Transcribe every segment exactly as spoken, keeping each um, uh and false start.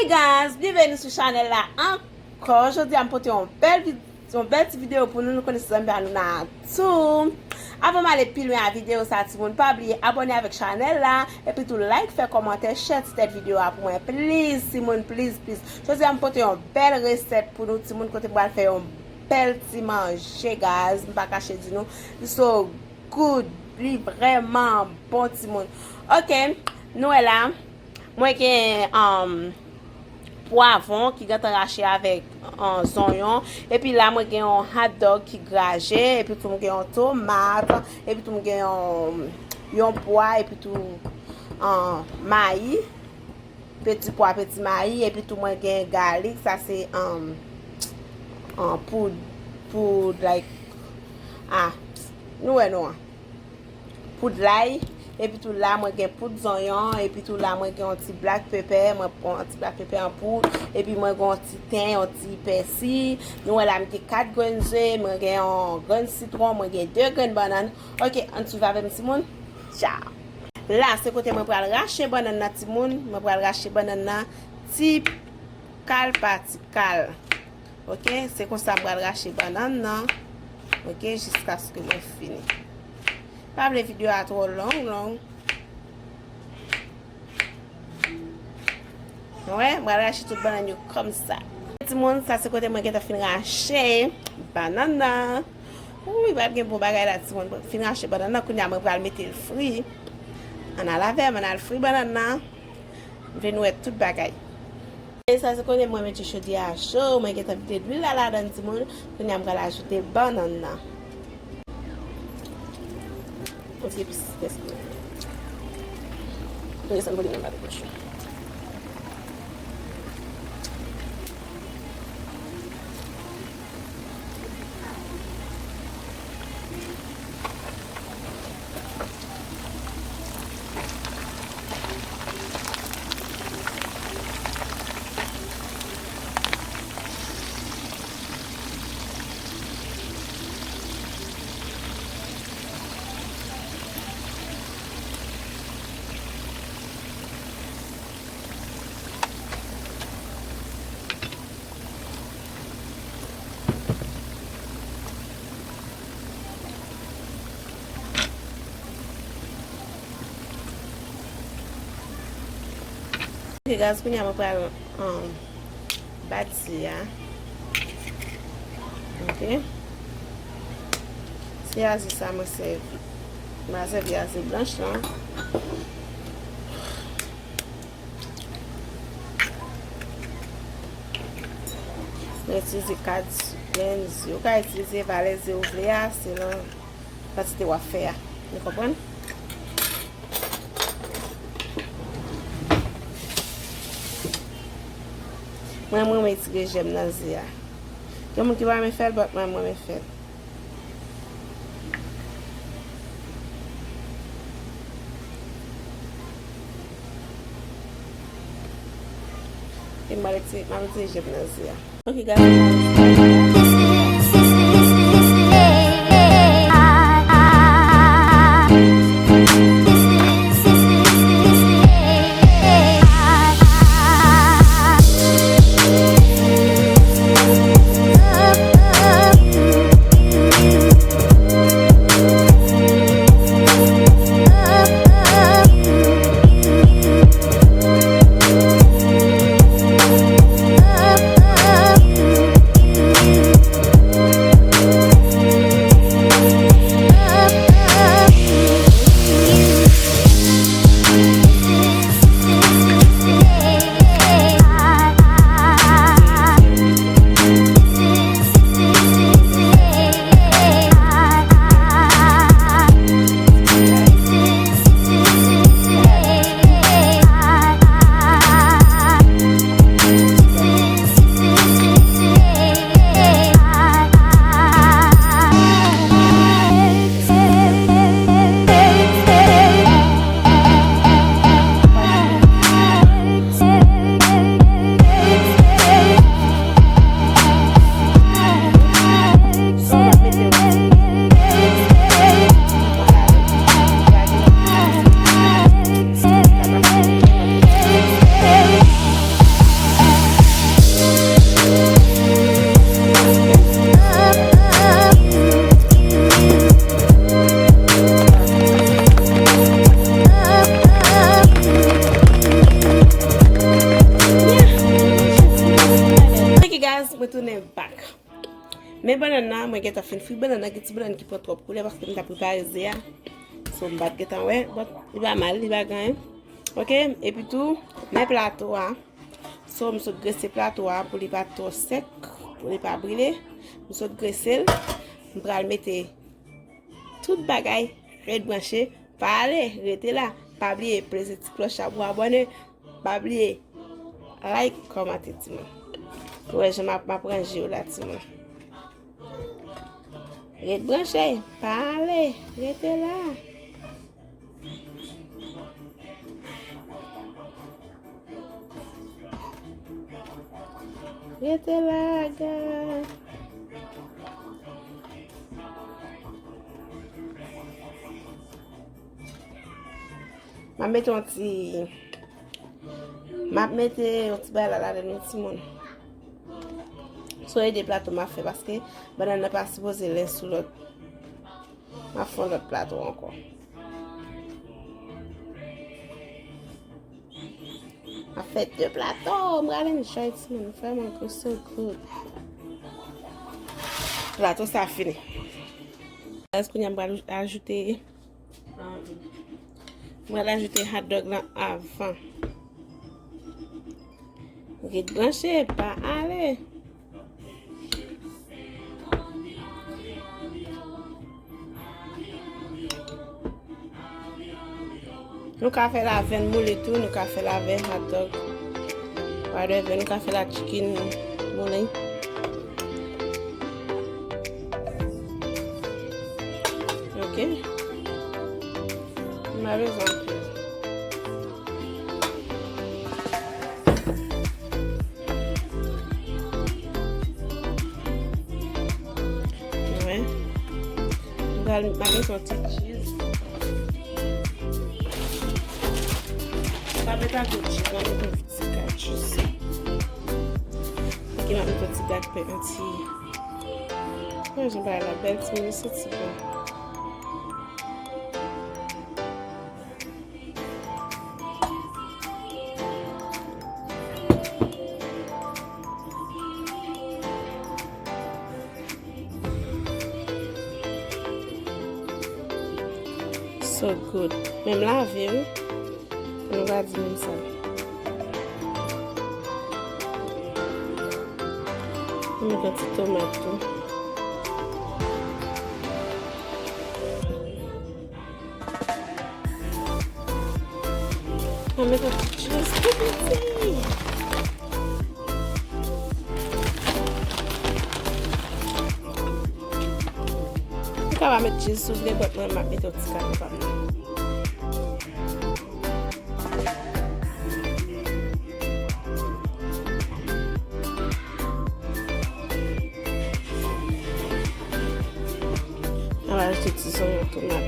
Hey guys, byenveni sou chanèl la ankò. Jodi a m pote yon bèl vid-, yon bèl ti videyo pou nou. Nou konnen se zanmi pa nou Natou. Avan m ale pi lwen a videyo sa, timoun, pa bliye abòne avèk chanèl la, epi tou like, fè kòmantè, share ti tèt videyo a pou mwen, please, timoun, please, please. Jodi a m pote yon bèl resèt pou nou, timoun, kote m pral fè yon bèl ti manje, guys. M pa kache di nou, li so good, li vrèman bon, timoun. Ok, nou wè la, mwen gen, um, pwavwon ki gentan rache avèk, um, zonyon. Epi la, mwen gen yon hot dog ki graje. Epi tou, mwen gen yon tomat. Epi tou, mwen gen yon, yon pwa. Epi tou, um, mayi. Peti pwa, peti mayi. Epi tou, mwen gen galik. Sa se, um, um, poud, poud, like, ah, nou wè non an. Poud lay, epi tou la mwen gen poud zonyon, epi tou la mwen gen yon ti black pepper, mwen pran yon ti black pepper an poud, epi mwen gen yon ti ten, yon ti pèsi. Nou wè la m gen kat grenn ze, mwen gen yon grenn sitwon, mwen gen de grenn bannann. Ok, ann swiv avè m timoun. Tchao. La se kote mwen pral rache bannann nan timoun, mwen pral rache bannann nan ti kal pa ti kal. Ok, se konsa m pral rache bannann nan. Ok, jiskaske mwen fini. Pa vle videyo a twò long, long. Wè, m pral rache tout bannann yo konsa. Timoun, sa se kote mwen gentan fin rache bannann nan. Wi, pral gen bon bagay la, timoun. Fin rache bannann nan, kounye a mwen pral mete l fri. Ann al avè m, ann al fri bannann nan. Vin wè tout bagay. E sa se kote mwen mete chodyè a cho, mwen gentan vide lwil la ladan timoun. Kounye a m pral ajoute bannann nan. Yon ti epis, kès mwen. Mwen desann volume nan pa twò cho. Ok, guys, kounye a mwen pral, um, bat ze a. Ok. Se a ze sa mwen sèvi. Mwen sèvi a ze blanch lan. Mwen itilize kat grenn ze. Ou ka itilize valè ze ou vle a, selon kantite w ap fè a. Nou konprann? Mwen, mwen renmen tire jèm nan ze a. Gen moun ki pa renmen fè l, but mwen, mwen renmen fè l. E m pral retire, m ap retire jèm nan ze a. Ok, guys. Men bannann nan, mwen gentan fin fri bannann nan, gen ti bannann ki pran twòp koulè paske m t ap prepare ze a. So, m pa t gentan wè, but li pa mal, li pa gen anyen. Ok, epi tou, men plato a. So, m sot grese plato a pou li pa twò sèk, pou li pa brile. M sot grese l. M pral mete tout bagay, ret branche, pa ale, rete la. Pa bliye prese ti klòch la pou abòne. Pa bliye like, kòmante, timoun. Ou wè jan m ap, m ap ranje yo la, timoun. Ret branche, pa ale, rete la. Rete la, gad. M ap mete yon ti, m ap mete yon ti bagay la ladan l, wi, timoun. So, e de plato m ap fè paske bannann nan pa sipoze len sou lòt. M ap fè yon lòt plato ankò. M ap fè de plato, m pral enjoy, timoun. Vrèman, so good. Plato sa fini. Guys, kounye a m pral ajoute, m pral ajoute hot dog lan avan. Ret branche, pa ale. Nou ka fè l avè moule tou, nou ka fè l avè hot dog. Whatever, nou ka fè l ak chicken moule. Ok. M pa bezwen anpil. Wè. M pral, m ap mete yon ti cheese. M pa met anpil cheese, m ap met yon ti gad cheese. Ok, m ap met yon ti gad pen, yon ti. Mwen jan bagay la bèl, timoun, li santi bon. So good. Men m lave, wi. Nou va di menm sa. M met yon ti tomat tou. Mwen met yon ti cheese tou piti. Ou ka pa met cheese si w vle, but mwen, m ap mete yon ti kane pa m nan. Mwen va ajoute ti zonyon, tomat.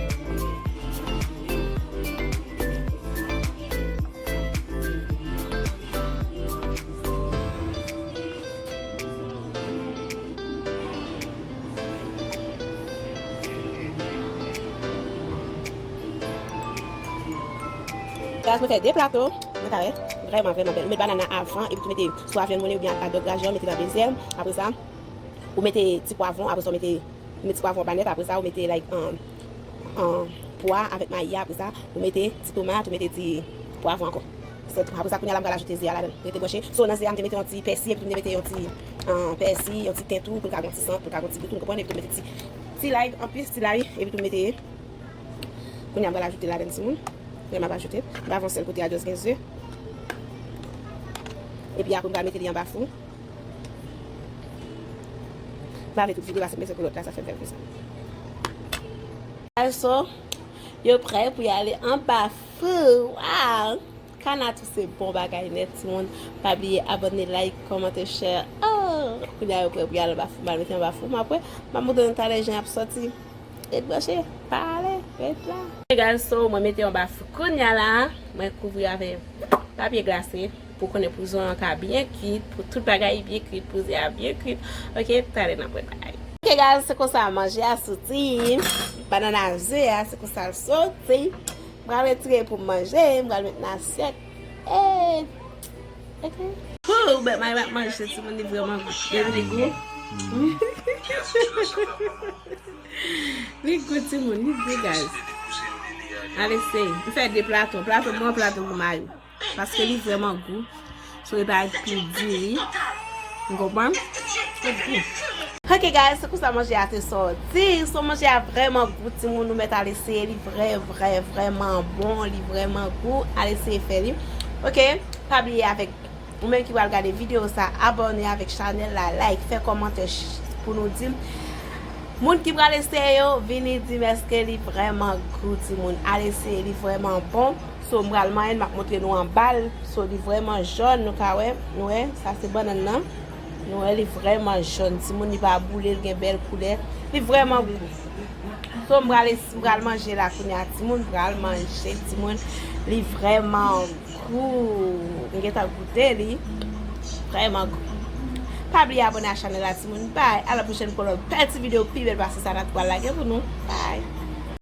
Guys, mwen fè de plato. Mwen ta wè, vrèman, vrèman bèl. Ou met bannann nan avan, epi tou mete swa vyann moulen oubyen hot dog graje, mete nan dezyèm. Apre sa, ou mete ti pwavwon, apre sa ou mete, ou mete ti pwavwon pa nèt, apre sa ou mete, like, um, um, pwa avèk mayi a, apre sa ou mete ti tomat, ou mete ti pwavwon ankò. Se tou. Apre sa, kounye a la, m pral ajoute ze a ladan l. Rete branche. So, nan ze a, m te mete yon ti pèsi, epi tou m te mete yon ti, um, pèsi, yon ti ten tou, pou l ka gen yon ti sant, pou l ka gen yon ti gou tou, m konprann, epi tou m mete ti, ti lay, anplis ti lay, epi tou m mete Kounye a m pral ajoute ladann timoun. Lè m ap ajoute, m pa fè yon sèl kote a, just gen ze. Epi apre m pral mete li anba fou. M pa vle tout videyo a se bezwen pou lòt la, sa fè m fè l konsa. Guys, so, yo prè pou y ale anba fou. Wow! Kana tou se bon bagay nèt, timoun. Pa bliye abòne, like, kòmante, share. Oh! Kounye a yo prè pou y ale anba fou, m al mete anba fou, m apre, m ap montre nou talè jan y ap sòti. Ret branche, pa ale, ret la. Egal, so, mwen mete anba fou. Kounye a la, mwen kouvri avè papye glase pou konnen pou zonyon ka byen kwit, pou tout bagay byen kwit, pou ze a byen kwit. Ok, talè n ap wè bagay. Ok, guys, se konsa manje a soti. Bannann a ze a, se konsa l soti. M pral retire pou m manje, m pral met nan asyèt. Eh, ok. Hoo, but mwen ap manje, timoun, li vrèman byen, li gou. Li gou timoun, li gou, guys. Alese, m fè de plato. Plato bon, plato pou Mayou. Paske li vrèman gou. So, li pa pi diri. Ou konprann? Li gou. Ok, guys, se konsa manje a te sòti. So, manje a vrèman gou, timoun. Nou mèt al eseye. Li vrè, vrè, vrèman bon. Li vrèman gou. Al eseye fè li. Ok, pa bliye avèk ou menm ki pral gade videyo sa, abòne avèk chanèl la, like, fè kòmantè ch- pou nou di. Moun ki pral eseye yo, vini di m èske li vrèman gou, timoun. Al eseye, li vrèman bon. So, m pral manyen, m ap montre nou anba l. So, li vrèman jòn, nou ka wè. Nou wè, sa se bannann nan. Nou wè, li vrèman jòn, timoun, li pa boule, li gen bèl koulè. Li vrèman gou. So, m pral es- m pral manje la kounye a, timoun, m pral manje, timoun. Li vrèman gou. M gentan goute li. Vrèman gou. Pa bliye abòne a chanèl la, timoun. Bye. A la pwochèn pou lòt bèl ti videyo pi bèl pase sa n ap pral lage pou nou. Bye.